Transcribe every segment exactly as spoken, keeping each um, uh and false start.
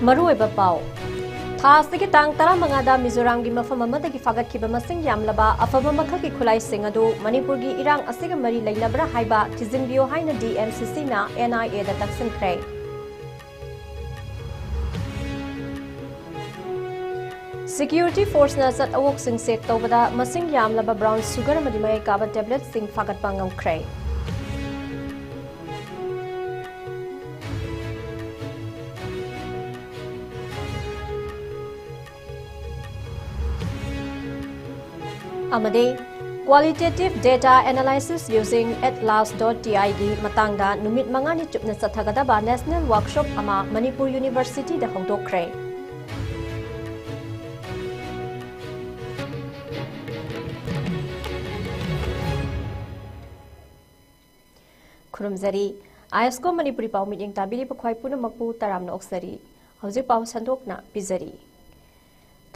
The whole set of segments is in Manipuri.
ꯃꯔꯨꯑꯣꯏꯕ ꯄꯥꯎ꯫ ꯊꯥ ꯑꯁꯤꯒꯤ ꯇꯥꯡ ꯇꯔꯥꯃꯉꯥꯗ ꯃꯤꯖꯣꯔꯥꯝꯒꯤ ꯃꯐꯝ ꯑꯃꯗꯒꯤ ꯐꯥꯒꯠꯈꯤꯕ ꯃꯁꯤꯡ ꯌꯥꯝꯂꯕ ꯑꯐꯕ ꯃꯈꯜꯒꯤ ꯈꯨꯠꯂꯥꯏꯁꯤꯡ ꯑꯗꯨ ꯃꯅꯤꯄꯨꯔꯒꯤ ꯏꯔꯥꯡ ꯑꯁꯤꯒ ꯃꯔꯤ ꯂꯩꯅꯕ꯭ꯔꯥ ꯍꯥꯏꯕ ꯊꯤꯖꯤꯟꯕꯤꯌꯨ ꯍꯥꯏꯅ ꯗꯤ ꯑꯦꯝ ꯁꯤ ꯁꯤꯅ ꯑꯦꯟ ꯑꯥꯏ ꯑꯦꯗ ꯇꯛꯁꯤꯟꯈ꯭ꯔꯦ꯫ ꯁꯦꯀ꯭ꯌꯨꯔꯤꯇꯤ ꯐꯣꯔꯁꯅ ꯆꯠ ꯑꯋꯣꯛꯁꯤꯡ ꯆꯦꯛ ꯇꯧꯕꯗ ꯃꯁꯤꯡ ꯌꯥꯝꯂꯕ ꯕ꯭ꯔꯥꯎꯟ ꯁꯨꯒꯔ ꯑꯃꯗꯤ ꯃꯔꯩ ꯀꯥꯕ ꯇꯦꯕ꯭ꯂꯦꯠꯁꯤꯡ ꯐꯥꯒꯠꯄ ꯉꯝꯈ꯭ꯔꯦ꯫ ꯑꯃꯗꯤ Qualitative Data Analysis Using Atlas dot T I ꯒꯤ ꯃꯇꯥꯡꯗ ꯅꯨꯃꯤꯠ ꯃꯉꯥꯅꯤ ꯆꯨꯞꯅ ꯆꯠꯊꯒꯗꯕ ꯅꯦꯁꯅꯦꯜ ꯋꯥꯔꯛꯁꯣꯞ ꯑꯃ ꯃꯅꯤꯄꯨꯔ ꯌꯨꯅꯤꯚꯔꯁꯤꯇꯤꯗ ꯍꯧꯗꯣꯛꯈ꯭ꯔꯦ꯫ ꯈꯨꯔꯨꯝꯖꯔꯤ꯫ ꯑꯥꯏ ꯑꯦꯁ ꯀꯣ ꯃꯅꯤꯄꯨꯔꯤ ꯄꯥꯎ ꯃꯤꯠꯌꯦꯡ ꯇꯥꯕꯤꯔꯤꯕ ꯈ꯭ꯋꯥꯏ ꯄꯨꯝꯅꯃꯛꯄꯨ ꯇꯔꯥꯝꯅ ꯑꯣꯛꯆꯔꯤ꯫ ꯍꯧꯖꯤꯛ ꯄꯥꯎ ꯁꯟꯗꯣꯛꯅ ꯄꯤꯖꯔꯤ꯫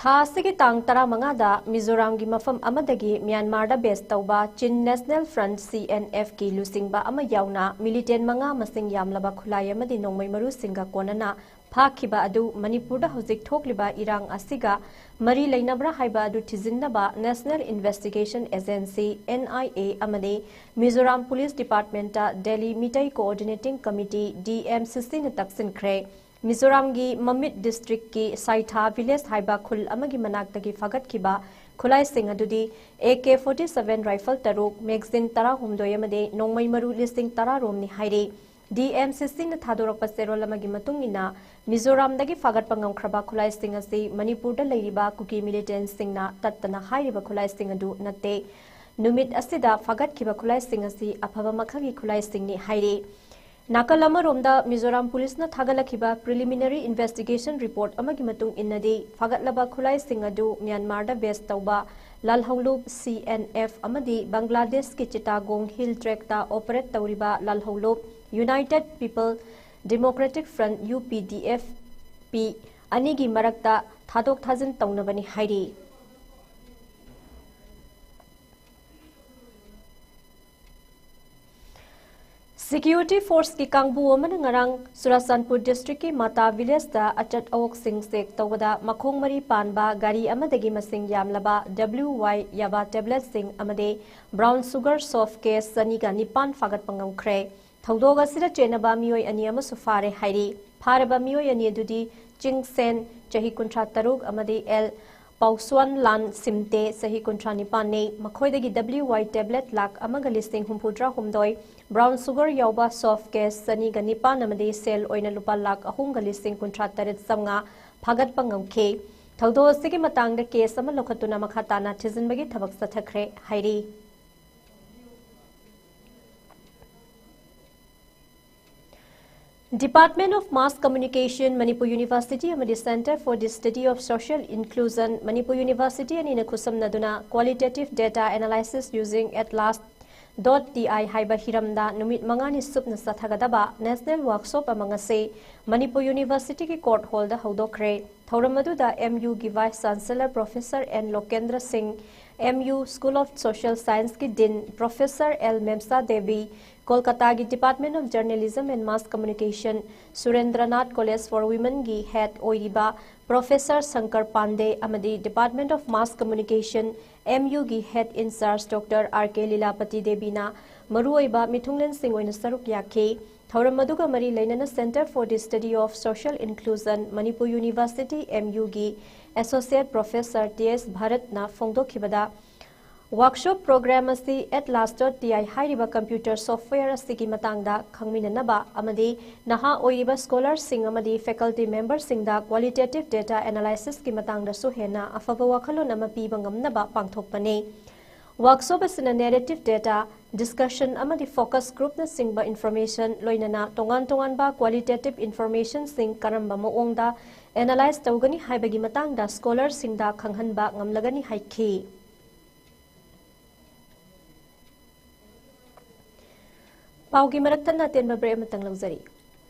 ꯊꯥ ꯑꯁꯤꯒꯤ ꯇꯥꯡ ꯇꯔꯥꯃꯉꯥꯗ ꯃꯤꯖꯣꯔꯥꯝꯒꯤ ꯃꯐꯝ ꯑꯃꯗꯒꯤ ꯃ꯭ꯌꯥꯟꯃꯥꯔꯗ ꯕꯦꯁ ꯇꯧꯕ ꯆꯤꯟ ꯅꯦꯁꯅꯦꯜ ꯐ꯭ꯔꯟꯠ, ꯁꯤ ꯑꯦꯟ ꯑꯦꯐ ꯀꯤ ꯂꯨꯆꯤꯡꯕ ꯑꯃ ꯌꯥꯎꯅ ꯃꯤꯂꯤꯇꯦꯟ ꯃꯉꯥ ꯃꯁꯤꯡ ꯌꯥꯝꯂꯕ ꯈꯨꯠꯂꯥꯏ ꯑꯃꯗꯤ ꯅꯣꯡꯃꯩ ꯃꯔꯨꯁꯤꯡꯒ ꯀꯣꯟꯅꯅ ꯐꯥꯈꯤꯕ ꯑꯗꯨ ꯃꯅꯤꯄꯨꯔꯗ ꯍꯧꯖꯤꯛ ꯊꯣꯛꯂꯤꯕ ꯏꯔꯥꯡ ꯑꯁꯤꯒ ꯃꯔꯤ ꯂꯩꯅꯕ꯭ꯔꯥ ꯍꯥꯏꯕ ꯑꯗꯨ ꯊꯤꯖꯤꯟꯅꯕ national investigation agency, N I A, ꯑꯃꯗꯤ ꯃꯤꯖꯣꯔꯥꯝ ꯄꯨꯂꯤꯁ ꯗꯤꯄꯥꯔꯠꯃꯦꯟꯠꯇ Delhi Meitei coordinating committee, D M C ꯁꯤꯅ ꯇꯛꯁꯤꯟꯈ꯭ꯔꯦ꯫ ꯃꯤꯖꯣꯔꯥꯝꯒꯤ ꯃꯃꯤꯠ ꯗꯤꯁꯇ꯭ꯔꯤꯛꯀꯤ ꯁꯥꯏꯊꯥ ꯚꯤꯂꯦꯖ ꯍꯥꯏꯕ ꯈꯨꯜ ꯑꯃꯒꯤ ꯃꯅꯥꯛꯇꯒꯤ ꯐꯥꯒꯠꯈꯤꯕ ꯈꯨꯠꯂꯥꯏꯁꯤꯡ ꯑꯗꯨꯗꯤ A K forty seven rifle ꯇꯔꯨꯛ, ꯃꯦꯒꯖꯤꯟ ꯇꯔꯥꯍꯨꯝꯗꯣꯏ ꯑꯃꯗꯤ ꯅꯣꯡꯃꯩ ꯃꯔꯨ ꯂꯤꯁꯤꯡ ꯇꯔꯥ ꯔꯣꯝꯅꯤ ꯍꯥꯏꯔꯤ꯫ ꯗꯤ ꯑꯦꯝ ꯁꯤ ꯁꯤꯅ ꯊꯥꯗꯣꯔꯛꯄ ꯆꯦꯔꯣꯜ ꯑꯃꯒꯤ ꯃꯇꯨꯡ ꯏꯟꯅ, ꯃꯤꯖꯣꯔꯥꯝꯗꯒꯤ ꯐꯥꯒꯠꯄ ꯉꯝꯈ꯭ꯔꯕ ꯈꯨꯠꯂꯥꯏꯁꯤꯡ ꯑꯁꯤ ꯃꯅꯤꯄꯨꯔꯗ ꯂꯩꯔꯤꯕ ꯀꯨꯀꯤ ꯃꯤꯂꯤꯇꯦꯟꯠꯁꯤꯡꯅ ꯇꯠꯇꯅ ꯍꯥꯏꯔꯤꯕ ꯈꯨꯠꯂꯥꯏꯁꯤꯡ ꯑꯗꯨ ꯅꯠꯇꯦ꯫ ꯅꯨꯃꯤꯠ ꯑꯁꯤꯗ ꯐꯥꯒꯠꯈꯤꯕ ꯈꯨꯠꯂꯥꯏꯁꯤꯡ ꯑꯁꯤ ꯑꯐꯕ ꯃꯈꯜꯒꯤ ꯈꯨꯠꯂꯥꯏꯁꯤꯡꯅꯤ ꯍꯥꯏꯔꯤ꯫ ꯅꯥꯀꯜ ꯑꯃꯔꯣꯝꯗ, ꯃꯤꯖꯣꯔꯥꯝ ꯄꯨꯂꯤꯁꯅ ꯊꯥꯒꯠꯂꯛꯈꯤꯕ preliminary investigation report ꯑꯃꯒꯤ ꯃꯇꯨꯡ ꯏꯟꯅꯗꯤ, ꯐꯥꯒꯠꯂꯕ ꯈꯨꯠꯂꯥꯏꯁꯤꯡ ꯑꯗꯨ ꯃ꯭ꯌꯥꯟꯃꯥꯔꯗ ꯕꯦꯁ ꯇꯧꯕ ꯂꯥꯜꯍꯧꯂꯨꯞ, ꯁꯤ ꯑꯦꯟ ꯑꯦꯐ, ꯑꯃꯗꯤ ꯕꯪꯒ꯭ꯂꯥꯗꯦꯁꯀꯤ ꯆꯤꯇꯥꯒꯣꯡ ꯍꯤꯜ ꯇ꯭ꯔꯦꯛꯇ ꯑꯣꯄꯔꯦꯠ ꯇꯧꯔꯤꯕ Lalhoulup, United People Democratic Front, U P D F P, ꯑꯅꯤꯒꯤ ꯃꯔꯛꯇ ꯊꯥꯗꯣꯛ ꯊꯥꯖꯤꯟ ꯇꯧꯅꯕꯅꯤ ꯍꯥꯏꯔꯤ꯫ ꯁꯤꯀꯤꯝ Security Force ꯀꯤ ꯀꯥꯡꯕꯨ ꯑꯃꯅ ꯉꯔꯥꯡ ꯆꯨꯔꯥꯆꯥꯟꯄꯨꯔ district ꯀꯤ ꯃꯥꯇꯥ village ꯇ ꯑꯆꯠ ꯑꯋꯣꯛꯁꯤꯡ check ꯇꯧꯕꯗ ꯃꯈꯣꯡ ꯃꯔꯤ ꯄꯥꯟꯕ ꯒꯥꯔꯤ ꯑꯃꯗꯒꯤ ꯃꯁꯤꯡ ꯌꯥꯝꯂꯕ W Y ꯌꯥꯕꯥ tablet ꯁꯤꯡ ꯑꯃꯗꯤ brown sugar soft case ꯆꯅꯤꯒ ꯅꯤꯄꯥꯟ ꯐꯥꯒꯠꯄ ꯉꯝꯈ꯭ꯔꯦ꯫ ꯊꯧꯗꯣꯛ ꯑꯁꯤꯗ ꯆꯦꯟꯅꯕ ꯃꯤꯑꯣꯏ ꯑꯅꯤ ꯑꯃꯁꯨ ꯐꯥꯔꯦ ꯍꯥꯏꯔꯤ꯫ ꯐꯥꯔꯕ ꯃꯤꯑꯣꯏ ꯑꯅꯤ ꯑꯗꯨꯗꯤ ꯆꯤꯡꯁꯦꯟ, ꯆꯍꯤ ꯀꯨꯟꯊ꯭ꯔꯥ ꯇꯔꯨꯛ, ꯑꯃꯗꯤ ꯑꯦꯜ ꯄꯥꯎꯁ꯭ꯋꯥꯟ ꯂꯥꯟ ꯁꯤꯝꯇꯦ, ꯆꯍꯤ ꯀꯨꯟꯊ꯭ꯔꯥ ꯅꯤꯄꯥꯟꯅꯤ꯫ ꯃꯈꯣꯏꯗꯒꯤ W Y tablet ꯂꯥꯈ ꯑꯃꯒ ꯂꯤꯁꯤꯡ ꯍꯨꯝꯐꯨꯇꯔꯥ ꯍꯨꯝꯗꯣꯏ, brown sugar ꯌꯥꯎꯕ soft case ꯆꯅꯤꯒ ꯅꯤꯄꯥꯟ ꯑꯃꯗꯤ ꯁꯦꯜ ꯑꯣꯏꯅ ꯂꯨꯄꯥ ꯂꯥꯈ ꯑꯍꯨꯝꯒ ꯂꯤꯁꯤꯡ ꯀꯨꯟꯊ꯭ꯔꯥ ꯇꯔꯦꯠ ꯆꯥꯝꯃꯉꯥ ꯐꯥꯒꯠꯄ ꯉꯝꯈꯤ꯫ ꯊꯧꯗꯣꯛ ꯑꯁꯤꯒꯤ ꯃꯇꯥꯡꯗ case ꯑꯃ ꯂꯧꯈꯠꯇꯨꯅ ꯃꯈꯥ ꯇꯥꯅ ꯊꯤꯖꯤꯟꯕꯒꯤ ꯊꯕꯛ ꯆꯠꯊꯈ꯭ꯔꯦ ꯍꯥꯏꯔꯤ꯫ Department of Mass Communication, Manipur University ꯑꯃꯗꯤ Centre for the Study of Social Inclusion, Manipur University ꯑꯅꯤꯅ ꯈꯨꯠꯁꯝꯅꯗꯨꯅ Qualitative Data Analysis Using Atlas dot T I ꯍꯥꯏꯕ ꯍꯤꯔꯝꯗ ꯅꯨꯃꯤꯠ ꯃꯉꯥꯅꯤ ꯁꯨꯞꯅ ꯆꯠꯊꯒꯗꯕ national workshop ꯑꯃ ꯉꯁꯤ ꯃꯅꯤꯄꯨꯔ University ꯒꯤ court hall ꯗ ꯍꯧꯗꯣꯛꯈ꯭ꯔꯦ꯫ ꯊꯧꯔꯝ ꯑꯗꯨꯗ M U ꯒꯤ Vice Chancellor Professor N ꯂꯣꯀꯦꯟꯗ꯭ꯔ ꯁꯤꯡ, M U School of Social Science ꯀꯤ Dean Professor L ꯃꯦꯝꯁꯥ Devi, ꯀꯣꯜꯀꯇꯥꯒꯤ Department of Journalism and Mass Communication, ꯁꯨꯔꯦꯟꯗ꯭ꯔꯅꯥꯊ College for Women ꯒꯤ head ꯑꯣꯏꯔꯤꯕ Professor ꯁꯪꯀꯔ ꯄꯥꯟꯗꯦ ꯑꯃꯗꯤ Department of Mass Communication, M U ꯒꯤ head in charge Doctor R K ꯂꯤꯂꯥꯄꯇꯤ ꯗꯦꯕꯤꯅ ꯃꯔꯨꯑꯣꯏꯕ ꯃꯤꯊꯨꯡꯂꯦꯟꯁꯤꯡ ꯑꯣꯏꯅ ꯁꯔꯨꯛ ꯌꯥꯈꯤ꯫ ꯊꯧꯔꯝ ꯑꯗꯨꯒ ꯃꯔꯤ ꯂꯩꯅꯅ Centre for the Study of Social Inclusion, Manipur University, M U ꯒꯤ Associate Professor T S ꯚꯥꯔꯠꯅ ꯐꯣꯡꯗꯣꯛꯈꯤꯕꯗ, workshop program ꯑꯁꯤ Atlas dot T I ꯍꯥꯏꯔꯤꯕ computer software ꯑꯁꯤꯒꯤ ꯃꯇꯥꯡꯗ ꯈꯪꯃꯤꯟꯅꯅꯕ ꯑꯃꯗꯤ ꯅꯍꯥ ꯑꯣꯏꯔꯤꯕ scholar ꯁꯤꯡ ꯑꯃꯗꯤ faculty member ꯁꯤꯡꯗ qualitative data analysis ꯀꯤ ꯃꯇꯥꯡꯗꯁꯨ ꯍꯦꯟꯅ ꯑꯐꯕ ꯋꯥꯈꯜꯂꯣꯟ ꯑꯃ ꯄꯤꯕ ꯉꯝꯅꯕ ꯄꯥꯡꯊꯣꯛꯄꯅꯤ꯫ Workshop ꯑꯁꯤꯅ narrative data, discussion ꯑꯃꯗꯤ focus group ꯅꯆꯤꯡꯕ information, ꯂꯣꯏꯅꯅ ꯇꯣꯉꯥꯟ ꯇꯣꯉꯥꯟꯕ qualitative information ꯁꯤꯡ ꯀꯔꯝꯕ ꯃꯑꯣꯡꯗ analyse ꯇꯧꯒꯅꯤ ꯍꯥꯏꯕꯒꯤ ꯃꯇꯥꯡꯗ scholar ꯁꯤꯡꯗ ꯈꯪꯍꯟꯕ ꯉꯝꯂꯒꯅꯤ ꯍꯥꯏꯈꯤ꯫ ꯄꯥꯎꯒꯤ ꯃꯔꯛ ꯊꯠꯅ ꯑꯇꯦꯟꯕ break ꯑꯃꯇꯪ ꯂꯧꯖꯔꯤ꯫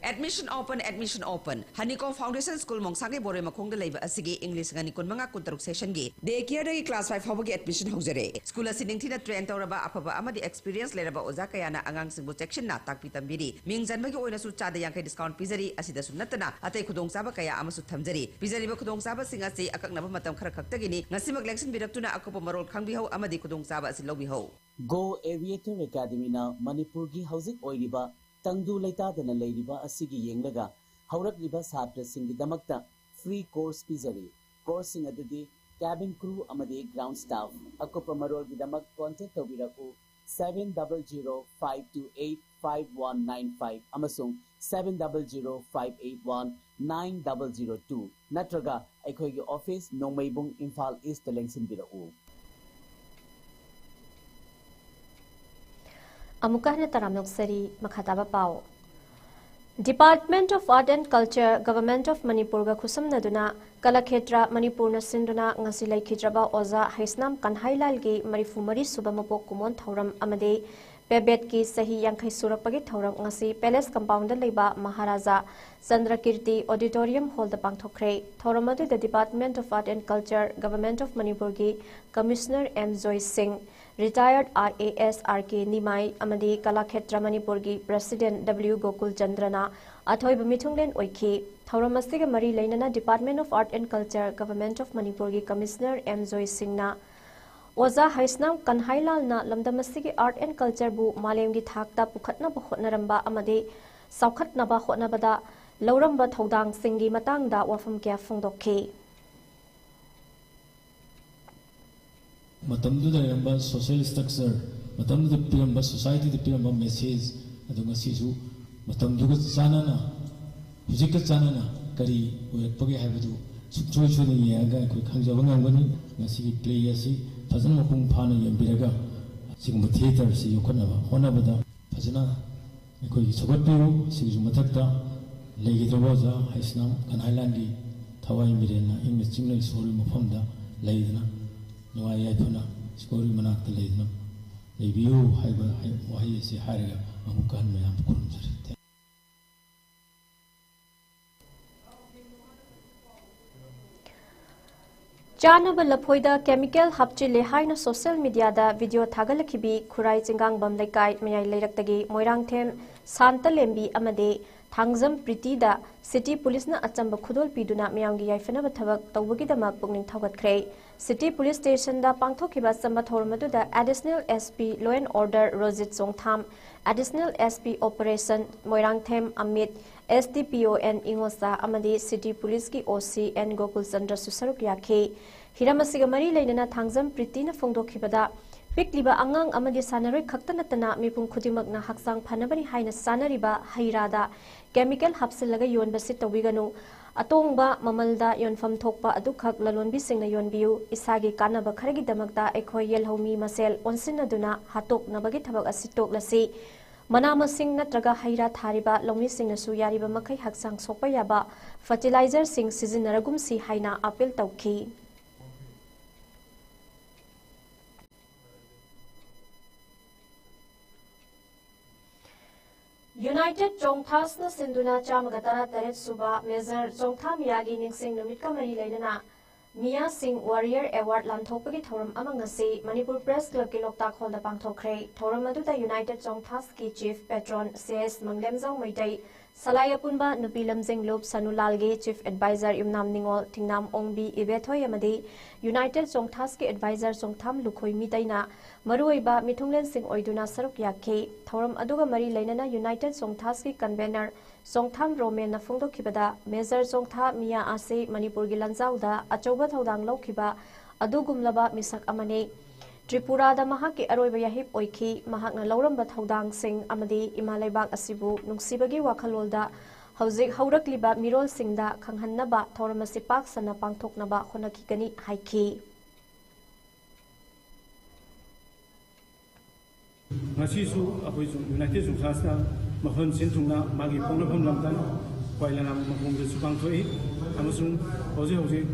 Admission open, admission open. Honeycomb Foundation School ꯃꯣꯡꯁꯥꯡꯒꯩ ꯕꯣꯔꯣꯏ ꯃꯈꯣꯡꯗ ꯂꯩꯕ ꯑꯁꯤꯒꯤ ꯏꯪ ꯂꯤꯁꯤꯡ ꯑꯅꯤ ꯀꯨꯟꯃꯉꯥ ꯀꯨꯟꯇꯔꯨꯛ session ꯒꯤ day care ꯗꯒꯤ class five ꯐꯥꯎꯕꯒꯤ admission ꯍꯧꯖꯔꯦ꯫ School ꯑꯁꯤ ꯅꯤꯡꯊꯤꯅ train ꯇꯧꯔꯕ ꯑꯐꯕ ꯑꯃꯗꯤ experience ꯂꯩꯔꯕ ꯑꯣꯖꯥ ꯀꯌꯥꯅ ꯑꯉꯥꯡꯁꯤꯡꯕꯨ ꯆꯦꯛꯁꯤꯟꯅ ꯇꯥꯛꯄꯤ ꯇꯝꯕꯤꯔꯤ꯫ ꯃꯤꯡ ꯆꯟꯕꯒꯤ ꯑꯣꯏꯅꯁꯨ ꯆꯥꯗ ꯌꯥꯡꯈꯩ discount ꯄꯤꯖꯔꯤ꯫ ꯑꯁꯤꯗꯁꯨ ꯅꯠꯇꯅ ꯑꯇꯩ ꯈꯨꯗꯣꯡꯆꯥꯕ ꯀꯌꯥ ꯑꯃꯁꯨ ꯊꯝꯖꯔꯤ꯫ ꯄꯤꯖꯔꯤꯕ ꯈꯨꯗꯣꯡꯆꯥꯕꯁꯤꯡ ꯑꯁꯤ ꯑꯀꯛꯅꯕ ꯃꯇꯝ ꯈꯔ ꯈꯛꯇꯒꯤꯅꯤ꯫ ꯉꯁꯤꯃꯛ ꯂꯦꯡꯁꯤꯟꯕꯤꯔꯛꯇꯨꯅ ꯑꯀꯨꯞꯄ ꯃꯔꯣꯜ ꯈꯪꯕꯤꯍꯧ ꯑꯃꯗꯤ ꯈꯨꯗꯣꯡꯆꯥꯕ ꯑꯁꯤ ꯂꯧꯕꯤꯍꯧ꯫ Go Aviator Academyꯅ ꯃꯅꯤꯄꯨꯔꯒꯤ ꯍꯧꯖꯤꯛ ꯑꯣꯏꯔꯤꯕ ꯇꯪꯗꯨ ꯂꯩꯇꯥꯗꯅ ꯂꯩꯔꯤꯕ ꯑꯁꯤꯒꯤ ꯌꯦꯡꯂꯒ ꯍꯧꯔꯛꯂꯤꯕ ꯁꯥꯇ꯭ꯔꯁꯤꯡꯒꯤꯗꯃꯛꯇ free course ꯄꯤꯖꯔꯤ꯫ Courseꯁꯤꯡ ꯑꯗꯨꯗꯤ cabin crew ꯑꯃꯗꯤ ground staff꯫ ꯑꯀꯨꯞꯄ ꯃꯔꯣꯜꯒꯤꯗꯃꯛ contact ꯇꯧꯕꯤꯔꯛꯎ seven double zero five two eight five one nine five ꯑꯃꯁꯨꯡ seven double zero five eight one nine double zero two ꯅꯠꯇ꯭ꯔꯒ ꯑꯩꯈꯣꯏꯒꯤ office ꯅꯣꯡꯃꯩꯕꯨꯡ ꯏꯝꯐꯥꯜ Eastꯇ ꯂꯦꯡꯁꯤꯟꯕꯤꯔꯛꯎ꯫ ꯑꯃꯨꯛꯀ ꯍꯟꯅ ꯇꯔꯥꯝꯅ ꯑꯣꯛꯆꯔꯤ꯫ ꯃꯈꯥ ꯇꯥꯕ ꯄꯥꯎ꯫ Department of Art and Culture, Government of ꯃꯅꯤꯄꯨꯔꯒ ꯈꯨꯠꯁꯝꯅꯗꯨꯅ ꯀꯂꯥꯈꯦꯇ꯭ꯔ ꯃꯅꯤꯄꯨꯔꯅ ꯁꯤꯟꯗꯨꯅ ꯉꯁꯤ ꯂꯩꯈꯤꯗ꯭ꯔꯕ ꯑꯣꯖꯥ ꯍꯩꯁꯅꯥꯝ ꯀꯟꯍꯥꯏꯂꯥꯜꯒꯤ ꯃꯔꯤꯐꯨ ꯃꯔꯤ ꯁꯨꯕ ꯃꯄꯣꯛ ꯀꯨꯝꯑꯣꯟ ꯊꯧꯔꯝ ꯑꯃꯗꯤ ꯄꯦꯕꯦꯠꯀꯤ ꯆꯍꯤ ꯌꯥꯡꯈꯩ ꯁꯨꯔꯛꯄꯒꯤ ꯊꯧꯔꯝ ꯉꯁꯤ Palace Compoundꯗ ꯂꯩꯕ ꯃꯍꯥꯔꯥꯖꯥ ꯆꯟꯗ꯭ꯔꯀꯤꯔꯇꯤ Auditorium Hallꯗ ꯄꯥꯡꯊꯣꯛꯈ꯭ꯔꯦ꯫ ꯊꯧꯔꯝ ꯑꯗꯨꯗ Department of Art and Culture, Government of ꯃꯅꯤꯄꯨꯔꯒꯤ Commissioner ꯑꯦꯝ ꯖꯣꯏ ꯁꯤꯡ, Retired I A S R ꯀꯦ ꯅꯤꯃꯥꯏ ꯑꯃꯗꯤ ꯀꯂꯥꯈꯦꯇ꯭ꯔ ꯃꯅꯤꯄꯨꯔꯒꯤ President ꯗꯕ꯭ꯂꯤꯌꯨ ꯒꯣꯀꯨꯜ ꯆꯟꯗ꯭ꯔꯅ ꯑꯊꯣꯏꯕ ꯃꯤꯊꯨꯡꯂꯦꯟ ꯑꯣꯏꯈꯤ꯫ ꯊꯧꯔꯝ ꯑꯁꯤꯒ ꯃꯔꯤ ꯂꯩꯅꯅ Department of Art and Culture, Government of ꯃꯅꯤꯄꯨꯔꯒꯤ Commissioner ꯑꯦꯝ ꯖꯣꯏ ꯁꯤꯡꯅ ꯑꯣꯖꯥ ꯍꯩꯁꯅꯥꯝ ꯀꯟꯍꯥꯏꯂꯥꯜꯅ ꯂꯝꯗꯝ ꯑꯁꯤꯒꯤ art and cultureꯕꯨ ꯃꯥꯂꯦꯝꯒꯤ ꯊꯥꯛꯇ ꯄꯨꯈꯠꯅꯕ ꯍꯣꯠꯅꯔꯝꯕ ꯑꯃꯗꯤ ꯆꯥꯎꯈꯠꯅꯕ ꯍꯣꯠꯅꯕꯗ ꯂꯧꯔꯝꯕ ꯊꯧꯗꯥꯡꯁꯤꯡꯒꯤ ꯃꯇꯥꯡꯗ ꯋꯥꯐꯝ ꯀꯌꯥ ꯐꯣꯡꯗꯣꯛꯈꯤ꯫ ꯃꯇꯝꯗꯨꯗ ꯂꯩꯔꯝꯕ social structure, ꯃꯇꯝꯗꯨꯗ ꯄꯤꯔꯝꯕ societyꯗ ꯄꯤꯔꯝꯕ message ꯑꯗꯨ ꯉꯁꯤꯁꯨ ꯃꯇꯝꯗꯨꯒ ꯆꯥꯟꯅꯅ, ꯍꯧꯖꯤꯛꯀ ꯆꯥꯟꯅꯅ ꯀꯔꯤ ꯑꯣꯏꯔꯛꯄꯒꯦ ꯍꯥꯏꯕꯗꯨ ꯁꯨꯡꯁꯣꯏ ꯁꯣꯏꯗꯅ ꯌꯦꯡꯉꯒ ꯑꯩꯈꯣꯏ ꯈꯪꯖꯕ ꯉꯝꯒꯅꯤ꯫ ꯉꯁꯤꯒꯤ play ꯑꯁꯤ ꯐꯖꯅ ꯃꯄꯨꯡ ꯐꯥꯅ ꯌꯦꯡꯕꯤꯔꯒ ꯁꯤꯒꯨꯝꯕ theatre ꯑꯁꯤ ꯌꯣꯛꯈꯠꯅꯕ ꯍꯣꯠꯅꯕꯗ ꯐꯖꯅ ꯑꯩꯈꯣꯏꯒꯤ ꯁꯧꯒꯠꯄꯤꯌꯨ꯫ ꯁꯤꯒꯤꯁꯨ ꯃꯊꯛꯇ ꯂꯩꯈꯤꯗ꯭ꯔꯕ ꯑꯣꯖꯥ ꯍꯩꯁꯅꯥꯝ ꯀꯟꯍꯥꯏꯂꯥꯜꯒꯤ ꯊꯋꯥꯏ ꯃꯤꯔꯦꯜꯅ ꯏꯪꯅ ꯆꯤꯛꯅ ꯏꯁꯣꯔꯒꯤ ꯃꯐꯝꯗ ꯂꯩꯗꯨꯅ ꯅꯨꯡꯉꯥꯏ ꯌꯥꯏꯐꯅ ꯏꯁꯣꯔꯒꯤ ꯃꯅꯥꯛꯇ ꯂꯩꯗꯨꯅ ꯂꯩꯕꯤꯌꯨ ꯍꯥꯏꯕ ꯋꯥꯍꯩ ꯑꯁꯤ ꯍꯥꯏꯔꯒ ꯑꯃꯨꯛꯀ ꯍꯟꯅ ꯃꯌꯥꯝ ꯈꯨꯔꯨꯝꯖꯔꯤ꯫ ꯆꯥꯅꯕ ꯂꯐꯣꯏꯗ ꯀꯦꯃꯤꯀꯦꯜ ꯍꯥꯞꯆꯤꯜꯂꯦ ꯍꯥꯏꯅ ꯁꯣꯁꯤꯌꯦꯜ ꯃꯤꯗꯤꯌꯥꯗ ꯚꯤꯗꯤꯑꯣ ꯊꯥꯒꯠꯂꯛꯈꯤꯕꯤ ꯈꯨꯔꯥꯏ ꯆꯤꯡꯒꯥꯡꯕꯝ ꯂꯩꯀꯥꯏ ꯃꯌꯥꯏ ꯂꯩꯔꯛꯇꯒꯤ ꯃꯣꯏꯔꯥꯡꯊꯦꯝ ꯁꯥꯟꯇꯂꯦꯝꯕꯤ ꯑꯃꯗꯤ ꯊꯥꯡꯖꯝ ꯄ꯭ꯔꯤꯇꯤꯗ ꯁꯤꯇꯤ ꯄꯨꯂꯤꯁꯅ ꯑꯆꯝꯕ ꯈꯨꯗꯣꯜ ꯄꯤꯗꯨꯅ ꯃꯤꯌꯥꯝꯒꯤ ꯌꯥꯏꯐꯅꯕ ꯊꯕꯛ ꯇꯧꯕꯒꯤꯗꯃꯛ ꯄꯨꯛꯅꯤꯡ ꯊꯧꯒꯠꯈ꯭ꯔꯦ꯫ ꯁꯤꯇꯤ ꯄꯨꯂꯤꯁ ꯁ꯭ꯇꯦꯁꯟꯗ ꯄꯥꯡꯊꯣꯛꯈꯤꯕ ꯑꯆꯝꯕ ꯊꯧꯔꯝ ꯑꯗꯨꯗ additional S P law and order Rojit Chongtham, additional S P operation Moirangthem Amit, S D P O N ꯏꯉꯣꯆꯥ ꯑꯃꯗꯤ ꯁꯤꯇꯤ ꯄꯨꯂꯤꯁꯀꯤ ꯑꯣ ꯁꯤ ꯑꯦꯟ ꯒꯣꯀꯨꯜ ꯆꯟꯗ꯭ꯔꯁꯨ ꯁꯔꯨꯛ ꯌꯥꯈꯤ꯫ ꯍꯤꯔꯝ ꯑꯁꯤꯒ ꯃꯔꯤ ꯂꯩꯅꯅ ꯊꯥꯡꯖꯝ ꯄ꯭ꯔꯤꯇꯤꯅ ꯐꯣꯡꯗꯣꯛꯈꯤꯕꯗ, ꯄꯤꯛꯂꯤꯕ ꯑꯉꯥꯡ ꯑꯃꯗꯤ ꯁꯥꯟꯅꯔꯣꯏ ꯈꯛꯇ ꯅꯠꯇꯅ ꯃꯤꯄꯨꯝ ꯈꯨꯗꯤꯡꯃꯛꯅ ꯍꯛꯆꯥꯡ ꯐꯅꯕꯅꯤ ꯍꯥꯏꯅ ꯆꯥꯅꯔꯤꯕ ꯍꯩ ꯔꯥꯗ ꯀꯦꯃꯤꯀꯦꯜ ꯍꯥꯞꯆꯤꯜꯂꯒ ꯌꯣꯟꯕꯁꯤ ꯇꯧꯕꯤꯒꯅꯨ꯫ ꯑꯇꯣꯡꯕ ꯃꯃꯜꯗ ꯌꯣꯟꯐꯝ ꯊꯣꯛꯄ ꯑꯗꯨꯈꯛ ꯂꯂꯣꯟꯕꯤꯁꯤꯡꯅ ꯌꯣꯟꯕꯤꯌꯨ꯫ ꯏꯁꯥꯒꯤ ꯀꯥꯟꯅꯕ ꯈꯔꯒꯤꯗꯃꯛꯇ ꯑꯩꯈꯣꯏ ꯌꯦꯜꯍꯧꯃꯤ ꯃꯁꯦꯜ ꯑꯣꯟꯁꯤꯟꯅꯗꯨꯅ ꯍꯥꯠꯇꯣꯛꯅꯕꯒꯤ ꯊꯕꯛ ꯑꯁꯤ ꯇꯣꯛꯂꯁꯤ꯫ ꯃꯅꯥ ꯃꯁꯤꯡ ꯅꯠꯇ꯭ꯔꯒ ꯍꯩ ꯔꯥ ꯊꯥꯔꯤꯕ ꯂꯧꯃꯤꯁꯤꯡꯅꯁꯨ ꯌꯥꯔꯤꯕ ꯃꯈꯩ ꯍꯛꯆꯥꯡ ꯁꯣꯛꯄ ꯌꯥꯕ ꯐꯔꯇꯤꯂꯥꯏꯖꯔꯁꯤꯡ ꯁꯤꯖꯤꯟꯅꯔꯒꯨꯝꯁꯤ ꯍꯥꯏꯅ ꯑꯥꯄꯤꯜ ꯇꯧꯈꯤ꯫ ꯌꯨꯅꯥꯏꯇꯦꯗ ꯆꯣꯡꯊꯥꯁꯅ ꯁꯤꯟꯗꯨꯅ ꯆꯥꯝꯃꯒ ꯇꯔꯥꯇꯔꯦꯠ ꯁꯨꯕ ꯃꯦꯖꯔ ꯆꯣꯡꯊꯥ ꯃꯤꯌꯥꯒꯤ ꯅꯤꯡꯁꯤꯡ ꯅꯨꯃꯤꯠꯀ ꯃꯔꯤ ꯂꯩꯅꯅ ꯃꯤꯌꯥ ꯁꯤꯡ ꯋꯥꯔꯤꯌꯔ ꯑꯦꯋꯥꯔꯗ ꯂꯥꯟꯊꯣꯛꯄꯒꯤ ꯊꯧꯔꯝ ꯑꯃ ꯉꯁꯤ ꯃꯅꯤꯄꯨꯔ ꯄ꯭ꯔꯦꯁ ꯀ꯭ꯂꯕꯀꯤ ꯂꯣꯛꯇꯥꯛ ꯍꯣꯜꯗ ꯄꯥꯡꯊꯣꯛꯈ꯭ꯔꯦ꯫ ꯊꯧꯔꯝ ꯑꯗꯨꯗ United ꯆꯣꯡꯊꯥꯁꯀꯤ chief ꯄꯦꯇ꯭ꯔꯣꯟ C S ꯃꯪꯂꯦꯝꯖꯥꯎ Meitei, ꯁꯂꯥꯏ ꯑꯄꯨꯟꯕ ꯅꯨꯄꯤ ꯂꯝꯖꯤꯡ ꯂꯨꯞ ꯁꯅꯨꯂꯥꯜꯒꯤ ꯆꯤꯐ ꯑꯦꯗꯚꯥꯏꯖꯔ ꯌꯨꯝꯅꯥꯝ ꯅꯤꯉꯣꯜ, ꯊꯤꯡꯅꯥꯝ ꯑꯣꯡꯕꯤ ꯏꯕꯦꯊꯣꯏ ꯑꯃꯗꯤ ꯌꯨꯅꯥꯏꯇꯦꯗ ꯆꯣꯡꯊꯥꯁꯀꯤ ꯑꯦꯗꯚꯥꯏꯖꯔ ꯆꯣꯡꯊꯥꯝ ꯂꯨꯈꯣꯏ ꯃꯤꯇꯩꯅ ꯃꯔꯨꯑꯣꯏꯕ ꯃꯤꯊꯨꯡꯂꯦꯟꯁꯤꯡ ꯑꯣꯏꯗꯨꯅ ꯁꯔꯨꯛ ꯌꯥꯈꯤ꯫ ꯊꯧꯔꯝ ꯑꯗꯨꯒ ꯃꯔꯤ ꯂꯩꯅꯅ ꯌꯨꯅꯥꯏꯇꯦꯗ ꯆꯣꯡꯊꯥꯁꯀꯤ ꯀꯟꯚꯦꯅꯔ ꯆꯣꯡꯊꯥꯝ ꯔꯣꯃꯦꯟꯅ ꯐꯣꯡꯗꯣꯛꯈꯤꯕꯗ, ꯃꯦꯖꯔ ꯆꯣꯡꯊꯥ ꯃꯤꯌꯥ ꯑꯁꯤ ꯃꯅꯤꯄꯨꯔꯒꯤ ꯂꯥꯟꯖꯥꯎꯗ ꯑꯆꯧꯕ ꯊꯧꯗꯥꯡ ꯂꯧꯈꯤꯕ ꯑꯗꯨꯒꯨꯝꯂꯕ ꯃꯤꯁꯛ ꯑꯃꯅꯤ꯫ ꯇ꯭ꯔꯤꯄꯨꯔꯥꯗ ꯃꯍꯥꯛꯀꯤ ꯑꯔꯣꯏꯕ ꯌꯥꯍꯤꯞ ꯑꯣꯏꯈꯤ꯫ ꯃꯍꯥꯛꯅ ꯂꯧꯔꯝꯕ ꯊꯧꯗꯥꯡꯁꯤꯡ ꯑꯃꯗꯤ ꯏꯃꯥ ꯂꯩꯕꯥꯛ ꯑꯁꯤꯕꯨ ꯅꯨꯡꯁꯤꯕꯒꯤ ꯋꯥꯈꯜꯂꯣꯟꯗ ꯍꯧꯖꯤꯛ ꯍꯧꯔꯛꯂꯤꯕ ꯃꯤꯔꯣꯜꯁꯤꯡꯗ ꯈꯪꯍꯟꯅꯕ ꯊꯧꯔꯝ ꯑꯁꯤ ꯄꯥꯛ ꯁꯟꯅ ꯄꯥꯡꯊꯣꯛꯅꯕ ꯍꯣꯠꯅꯈꯤꯒꯅꯤ ꯍꯥꯏꯈꯤ꯫ ꯉꯁꯤꯁꯨ ꯑꯩꯈꯣꯏꯁꯨ ꯌꯨꯅꯥꯏꯇꯦꯗ ꯆꯣꯡꯊꯥꯁꯅ ꯃꯐꯝ ꯁꯤꯟ ꯊꯨꯡꯅ ꯃꯥꯒꯤ ꯄꯣꯛꯅꯐꯝ ꯂꯝꯗꯝ ꯀ꯭ꯋꯥꯏꯂꯅꯥꯝ ꯃꯈꯣꯡꯗꯁꯨ ꯄꯥꯡꯊꯣꯛꯏ ꯑꯃꯁꯨꯡ ꯍꯧꯖꯤꯛ ꯍꯧꯖꯤꯛ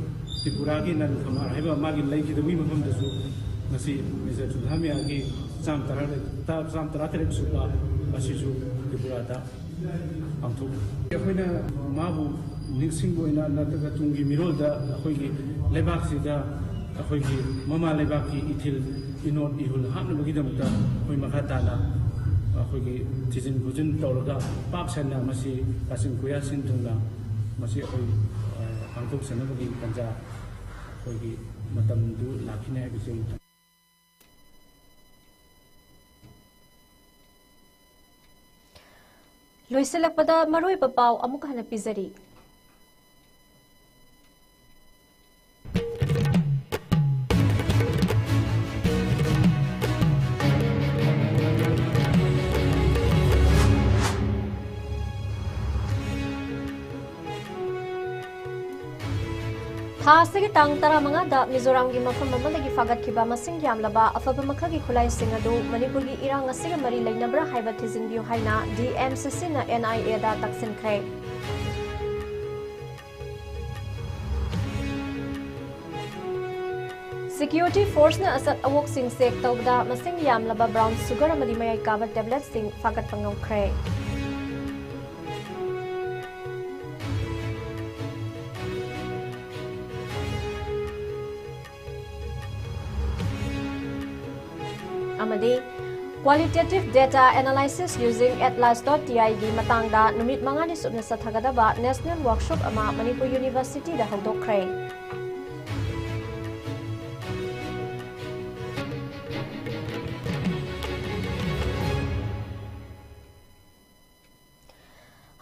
ꯇ꯭ꯔꯤꯄꯨꯔꯥꯒꯤ ꯅꯟ ꯈꯃꯥꯔ ꯍꯥꯏꯕ ꯃꯥꯒꯤ ꯂꯩꯈꯤꯗꯕꯒꯤ ꯃꯐꯝꯗꯁꯨ ꯉꯁꯤ ꯃꯦꯖꯔ ꯆꯣꯡꯊꯥ ꯃꯤꯌꯥꯒꯤ ꯆꯥꯝ ꯇꯔꯥ, ꯆꯥꯝ ꯇꯔꯥꯇꯔꯦꯠ ꯁꯨꯕ ꯑꯁꯤꯁꯨ ꯇ꯭ꯔꯤꯄꯨꯔꯥꯗ ꯄꯥꯡꯊꯣꯛꯏ꯫ ꯑꯩꯈꯣꯏꯅ ꯃꯥꯕꯨ ꯅꯤꯡꯁꯤꯡꯕ ꯑꯣꯏꯅ ꯅꯠꯇ꯭ꯔꯒ ꯇꯨꯡꯒꯤ ꯃꯤꯔꯣꯜꯗ ꯑꯩꯈꯣꯏꯒꯤ ꯂꯩꯕꯥꯛꯁꯤꯗ ꯑꯩꯈꯣꯏꯒꯤ ꯃꯃꯥ ꯂꯩꯕꯥꯛꯀꯤ ꯏꯊꯤꯜ ꯏꯅꯣꯠ ꯏꯍꯨꯜ ꯍꯥꯞꯅꯕꯒꯤꯗꯃꯛꯇ ꯑꯩꯈꯣꯏ ꯃꯈꯥ ꯇꯥꯅ ꯑꯩꯈꯣꯏꯒꯤ ꯊꯤꯖꯤꯟ ꯈꯣꯠꯆꯤꯟ ꯇꯧꯔꯒ ꯄꯥꯛ ꯁꯟꯅ ꯃꯁꯤ ꯀꯥꯆꯤꯟ ꯀꯣꯏꯌꯥ ꯁꯤꯟ ꯊꯨꯡꯅ ꯃꯁꯤ ꯑꯩꯈꯣꯏ ꯄꯥꯡꯊꯣꯛꯆꯅꯕꯒꯤ ꯇꯥꯟꯖꯥ ꯑꯩꯈꯣꯏꯒꯤ ꯃꯇꯝꯗꯨ ꯂꯥꯛꯈꯤꯅꯤ ꯍꯥꯏꯕꯁꯤ ꯑꯩ ꯂꯣꯏꯁꯤꯜꯂꯛꯄꯗ ꯃꯔꯨꯑꯣꯏꯕ ꯄꯥꯎ ꯑꯃꯨꯛ ꯍꯟꯅ ꯄꯤꯖꯔꯤ꯫ ꯊꯥ ꯑꯁꯤꯒꯤ ꯇꯥꯡ ꯇꯔꯥꯃꯉꯥꯗ ꯃꯤꯖꯣꯔꯥꯝꯒꯤ ꯃꯐꯝ ꯑꯃꯗꯒꯤ ꯐꯥꯒꯠꯈꯤꯕ ꯃꯁꯤꯡ ꯌꯥꯝꯂꯕ ꯑꯐꯕ ꯃꯈꯜꯒꯤ ꯈꯨꯠꯂꯥꯏꯁꯤꯡ ꯑꯗꯨ ꯃꯅꯤꯄꯨꯔꯒꯤ ꯏꯔꯥꯡ ꯑꯁꯤꯒ ꯃꯔꯤ ꯂꯩꯅꯕ꯭ꯔꯥ ꯍꯥꯏꯕ ꯊꯤꯖꯤꯟꯕꯤꯌꯨ ꯍꯥꯏꯅ ꯗꯤ ꯑꯦꯝ ꯁꯤ ꯁꯤꯅ ꯑꯦꯟ ꯑꯥꯏ ꯑꯦꯗ ꯇꯛꯁꯤꯟꯈ꯭ꯔꯦ꯫ ꯁꯦꯀ꯭ꯌꯨꯔꯤꯇꯤ ꯐꯣꯔꯁꯅ ꯑꯆꯠ ꯑꯋꯣꯛꯁꯤꯡ ꯆꯦꯛ ꯇꯧꯕꯗ ꯃꯁꯤꯡ ꯌꯥꯝꯂꯕ ꯕ꯭ꯔꯥꯎꯟ ꯁꯨꯒꯔ ꯑꯃꯗꯤ ꯃꯌꯥꯏ ꯀꯥꯕ ꯇꯦꯕ꯭ꯂꯦꯠꯁꯤꯡ ꯐꯥꯒꯠꯄ ꯉꯝꯈ꯭ꯔꯦ꯫ ꯑꯃꯗꯤ Qualitative Data Analysis Using Atlas dot T I ꯒꯤ ꯃꯇꯥꯡꯗ ꯅꯨꯃꯤꯠ ꯃꯉꯥꯅꯤ ꯆꯨꯞꯅ ꯆꯠꯊꯒꯗꯕ ꯅꯦꯁꯅꯦꯜ ꯋꯥꯔꯛꯁꯣꯞ ꯑꯃ ꯃꯅꯤꯄꯨꯔ ꯌꯨꯅꯤꯚꯔꯁꯤꯇꯤꯗ ꯍꯧꯗꯣꯛꯈ꯭ꯔꯦ꯫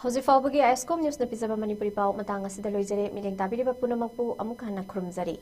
ꯍꯧꯖꯤꯛ ꯐꯥꯎꯕꯒꯤ ꯑꯥꯏ ꯑꯦꯁ ꯀꯣꯝ ꯅ꯭ꯌꯨꯁꯅ ꯄꯤꯖꯕ ꯃꯅꯤꯄꯨꯔꯤ ꯄꯥꯎ ꯃꯇꯥꯡ ꯑꯁꯤꯗ ꯂꯣꯏꯖꯔꯦ꯫ ꯃꯤꯠꯌꯦꯡ ꯇꯥꯕꯤꯔꯤꯕ ꯄꯨꯝꯅꯃꯛꯄꯨ ꯑꯃꯨꯛ ꯍꯟꯅ ꯈꯨꯔꯨꯝꯖꯔꯤ꯫